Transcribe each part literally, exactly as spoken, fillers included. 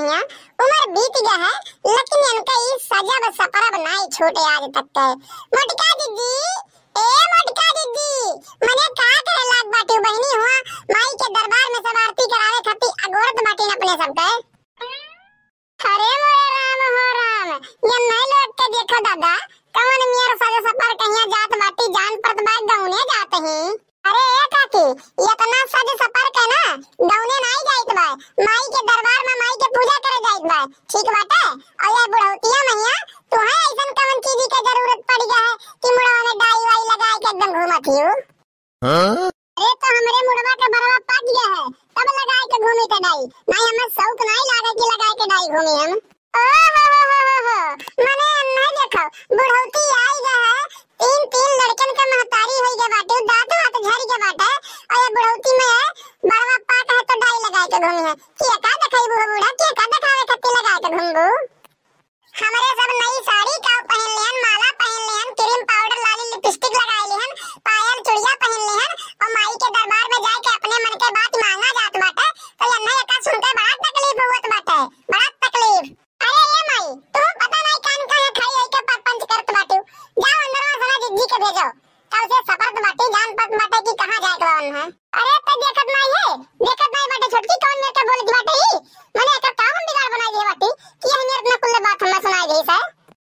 हियाँ, उमर बीत गया है, लेकिन इनका ई सजब सपरब नाई छूटे आज तक के। मोटका दीदी, ए मोटका दीदी, मने का कहे लाग बाटी बहिनी हुआ, माई के दरबार में सब आरती करावे खातिर अगोरत बाटी अपने सबके। अरे मोरे राम हो राम, ये नहीं लोग के देखो दादा, कवन मियर सज सपर कहिया जात बाटी, जान परत बा गौने जात ही। अरे ए काकी, इतना सज सपर के ना गौने नाई जाइत बा, माई के दरबार में माई के पूजा करे जाइत बा, ठीक बाटे? और ये बुढ़ौतिया मैया, तुहे ऐसन कवन चीज के जरूरत पड़ गया है कि मुड़वा में डाई वाई लगा के एकदम घूमत हियो? हाँ? अरे तो हमरे मुड़वा के बरवा पाक गया है, तब लगाए के घूमी के डाई, नहीं हमें शौक नहीं लागे कि लगाए के डाई घूमी हम। ओ हो हो हो हो हो, मने नहीं देखो, बुढ़ौती आई गया है, तीन तीन लड़कन के महतारी होई गए बाटे, दांत हाथ झड़ गए बाटे, और ये बुढ़ौती में बरवा पाक है तो डाई लगाए के घूमी है। के का देखाई बूढ़ा बूढ़ा, के का देखावे खातिर लगाए के घूमबू? हमरे सब नई साड़ी का पहन लेहन, माला पहन लेहन, क्रीम पाउडर लाली लिपस्टिक लगाई लेहन, पायल चुड़िया पहन लेहन और माई के दरबार में जाके अपने मन के बात मांगा जात बाटे, तो यन्ने एका सुन के बड़ा तकलीफ होत बाटे, बड़ा तकलीफ। अरे ए माई, तू पता नहीं कान काहे खड़ी होई के परपंच करत बाटू, जाओ अंदरवा साला जिज्जी के भेजो। कल से सपरत बाटी, जान परत बाटे कि कहाँ जाए के बा उन्हें। अरे, ते देखत नाई है, देखत नाई बाटे छोटकी, कौन मेरे के बोलत बाटे ई? मने एकर का हम बिगाड़ बनाई दिए बाटी कि यही मेरे इतना कुल्ले बात हमें सुनाई दे से?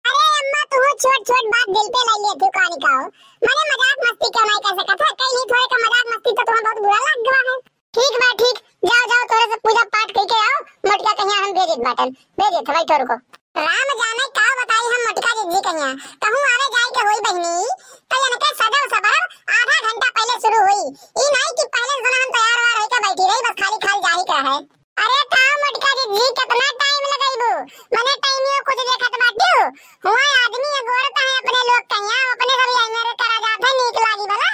अरे अम्मा, तू छोट छोट बात दिल पे लाई लेती कानी का हो? मने मजाक मस्ती का नहीं कर सकत है, कहीं थोड़े का मजाक मस्ती तो तुम्हें बहुत बुरा लग गया है। ठीक बा, ठीक, जाओ, जाओ, तोरे से पूजा पाठ करके आओ, मोटका कहिया हम भेजत बाटन, भेजत हवाई ठोर को। राम जाने का बताई हम मोटका जिज्जी कहिया, कहूँ आवे जाए के होई बहिनी, तो इनके सजल सबरब आधा घंटा पहले शुरू हुई। ई नहीं कि पहले से हम तैयार वार होके बैठी रही, बस खाली खाली जाही का है। अरे का मोटका जिज्जी, कितना टाइम लगइबू? मने टाइमियो कुछ देखत बाटियो, हुआ आदमी अगोरत है अपने लोग कहिया, अपने सब यही मेरे करा जात है, नीक लागी भला।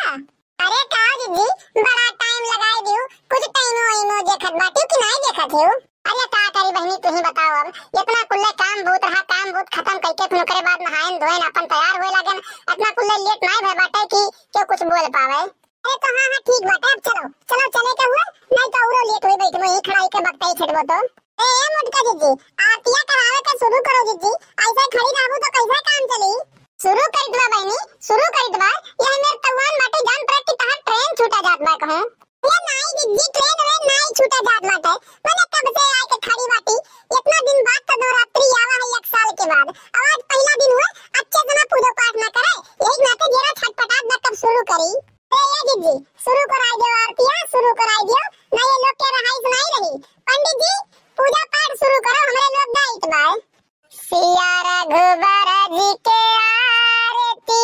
अरे का जिज्जी, बड़ा टाइम लगाई दियो, कुछ टाइम वाइमो देखत बाटियो कि नाई देखत हो? अरे का करी बहिनी, तू ही बताओ अब, इतना कुल्ले काम बूत रहा, काम बूत खत्म करके फिर ओकरे बाद नहायन धोयन अपन तैयार होए लागन, इतना कुल्ले लेट नाई भय बाटे कि केहू कुछ बोल पावे। अरे तो हाँ हाँ ठीक बाटे, अब चलो चलो, चले के हुआ, नहीं तो औरो लेट होई, बैठबो यही खड़ा होके बकते ही छटबो तो। ए, ए मोटका जिज्जी, आरतिया करावे के शुरू करो जिज्जी, ऐसे खड़ी रहबू तो कैसे काम चली? शुरू करित बा बहिनी, शुरू करित बा। यही मेर तउआन बाटे, जान पड़े कि तहार ट्रेन छूटा जात बा कहूँ। ये नाई जिज्जी, ट्रेन व्रेन नाई छूटा जात बाटे। मने कब से आए के खड़ी बाटी। इतना दिन बाद तो नवरात्रि आवा है एक साल के बाद। अब आज पहला दिन हुआ, अच्छे से ना पूजा पाठ ना करे। यही नाते जरा छटपटात बा, कब शुरू करी। ए, ए जिज्जी, शुरू कराई दियो आरतिया, शुरू कराई दियो। ना ये लोग के रहाइश नहीं रही। पंडित जी, पूजा पाठ शुरू करो, हमरे लोग जाइत बा। सिया रघुबर जी के आरती,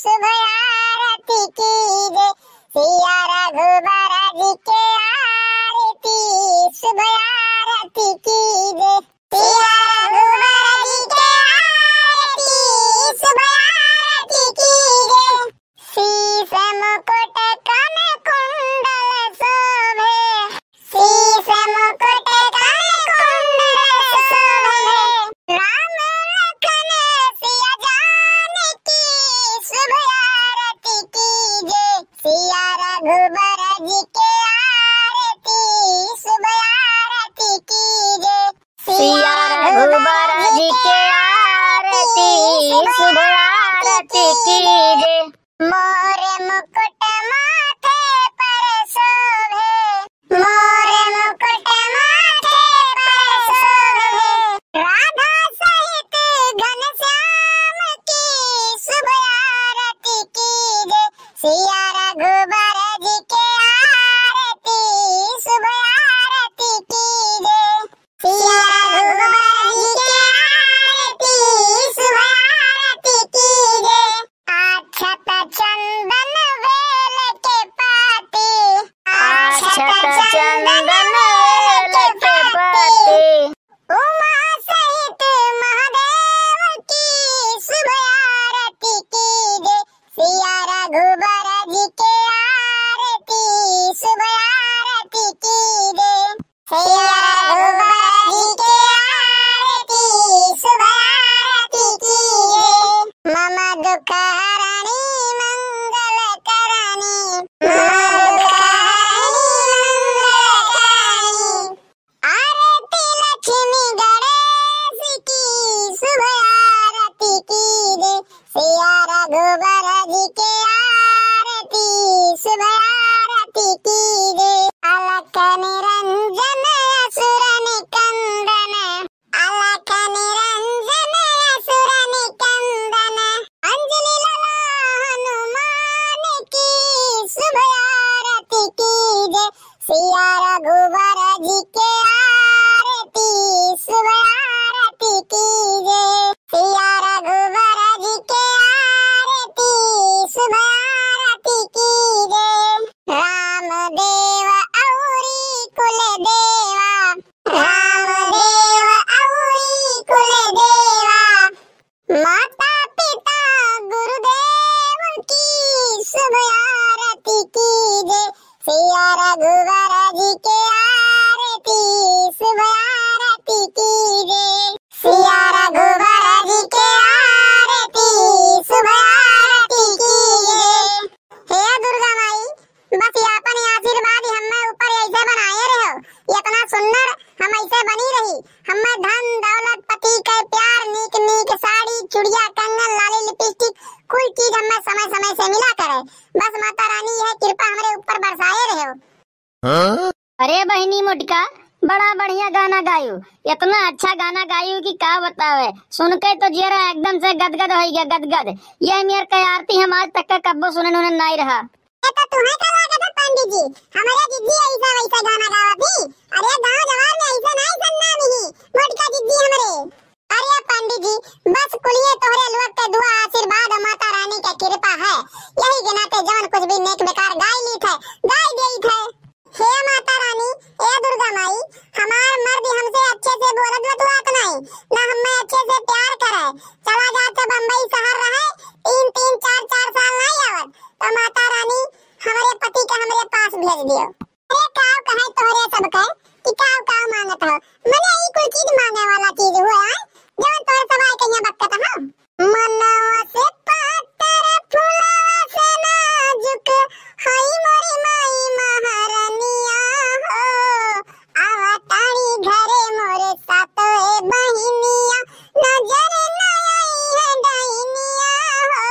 शुभ आरती कीजे। सिया रघुबर जी के आरती, शुभ आरती कीजे। सिया रघुबर जी के आरती, शुभ आरती कीजे। शीश मुकुट कन कुंडल शोभे। शीश मुकुट कन कुंडल शोभे। राम लखन सिया जानकी शुभ आरती कीजे। सिया रघुबर जी के आरती शुभ आरती कीजे। सिया रघुबर जी के आरती शुभ आरती कीजे। मोर मुकुट माथे पर शोभे, मोर मुकुट माथे पर शोभे। राधा सहित घनश्याम की शुभ आरती कीजे। सिया रघुबर जी के आरती शुभ आरती कीजे। सिया रघुबर जी के आरती शुभ आरती कीजे। अक्षत चंदन बेल के पाती। अक्षत चंदन बेल के पाती। उमा सहित महादेव की शुभ आरती कीजे। सिया रघुबर जी के आरती शुभ आरती कीजे। सिया रघुबर जी के आरती शुभ आरती कीजे। मम दुख हरणी मंगल करणी। मम दुख हरणी मंगल करणी। आरती लक्ष्मी हम ऐसे बनी रही, हमें धन दौलत, पति के प्यार, नीक नीक साड़ी, चुड़िया, कंगन, लाली, लिपस्टिक, कुल चीज हमें समय समय से मिला करे। बस माता रानी यह कृपा हमरे ऊपर बरसाए रहो। हाँ? अरे बहिनी मोटका, बड़ा बढ़िया गाना गायू, इतना अच्छा गाना गायू कि का बतावे, सुन के तो जियरा एकदम से गदगद होइ गया, गदगद। यह मेर के आरती हम आज तक का कब्बो सुनन उनन नाई रहा। ये तो तुम्हें का लागत है पंडित जी, हमारे जिज्जी ऐसा वैसा गाना गावत ही। अरे गांव जवार में ऐसा नाई सन्ना नहीं, मोटका जिज्जी हमरे। अरे पंडित जी, बस कुलिये तोहरे लोग के दुआ, आशीर्वाद और माता रानी के कृपा है। यही के नाते जवन कुछ भी नेक बेकार गाई लीत है, गाई देइत है। हे माता रानी, ए दुर्गा माई, हमार मर्द हमसे अच्छे से बोलत बतुआत नहीं, ना हमें अच्छे से प्यार करे। चला जात बम्बई शहर रहे, तीन तीन चार चार साल नहीं आवत, तो माता रानी हमरे पति के हमरे पास भेज दियो। अरे काव कहे तोहरे सबके कि काव काव मांगत हो? मने ई कुल चीज मांगे वाला चीज हुए आय, जवन तोहरे सब आय कहिया बकत हो। मनवा से पातर फुलवा से नाजुक हई मोरी माई महारनिया हो। आवा तारी घरे मोरे सातोए बहिनिया, नजर न आई है डाइनिया हो।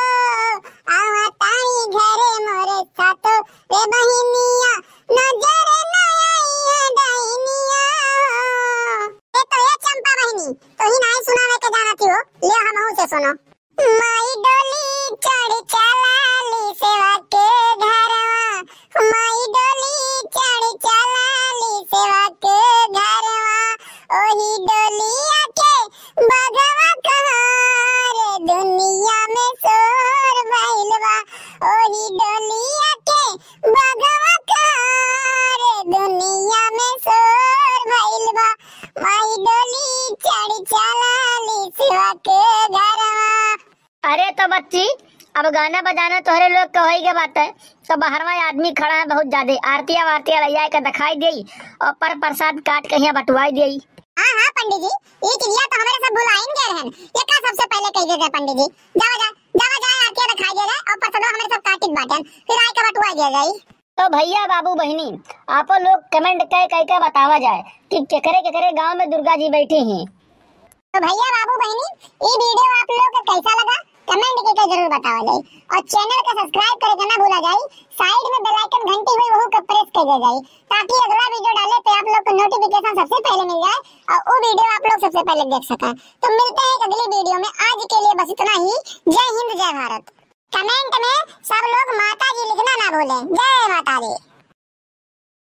आवा तारी घरे मोरे सातोए बहिनिया, नजर न आई है डाइनिया हो। ए तो ए चंपा बहिनी, तोही नाई सुनावे के जानती हो, ले हमहू से सुनो। माई डोली चढ़ चलाली सेवा के घरवा, माई डोली चढ़ चलाली सेवा के घरवा, ओही डोलिया के बघवा कहाँ रे दुनिया में शोर भइल बा, ओही डोलिया के बघवा कहाँ रे दुनिया में शोर भइल बा, माई डोली चढ़ चलाली सेवा के घरवा। अरे तो बच्ची, अब गाना बजाना तोहरे लोग के होई के बाटे, तो बहरवा आदमी खड़ा है बहुत ज्यादा, आरतिया वारतिया लैया के दिखाई देई और पर प्रसाद काट के यहाँ बंटवाई देई। हाँ हाँ पंडित जी, ये चिड़िया तो हमारे सब भुलाइन गए रहन, ये का सबसे पहले कह देते पंडित जी, जावा जा, जावा जाए आरतिया दिखाई दे जाए और प्रसादवा हमारे सब काटित बाटन, फिर आए के बंटवाई दिया जाई। तो भैया बाबू बहिनी, आपो लोग comment कह कह के बतावा जाए कि केकरे केकरे गांव में दुर्गा जी बैठी हैं। तो भैया बाबू बहिनी, ई video आप लोग के कैसा लगा, comment के, के जरूर बतावा जाए और channel का subscribe करे के ना भूला जाए, side में bell icon घंटी हुई वहू के press कर दिया जाए, ताकि अगला video डाले पे आप लोग को notification सबसे पहले मिल जाए और वो video आप लोग सबसे पहले देख सकें। तो मिलते हैं एक अगली video में, आज के लिए बस इतना ही। जय हिंद, जय भारत। Comment में सब लोग माता जी लिखना ना भूलें। जय माता दी।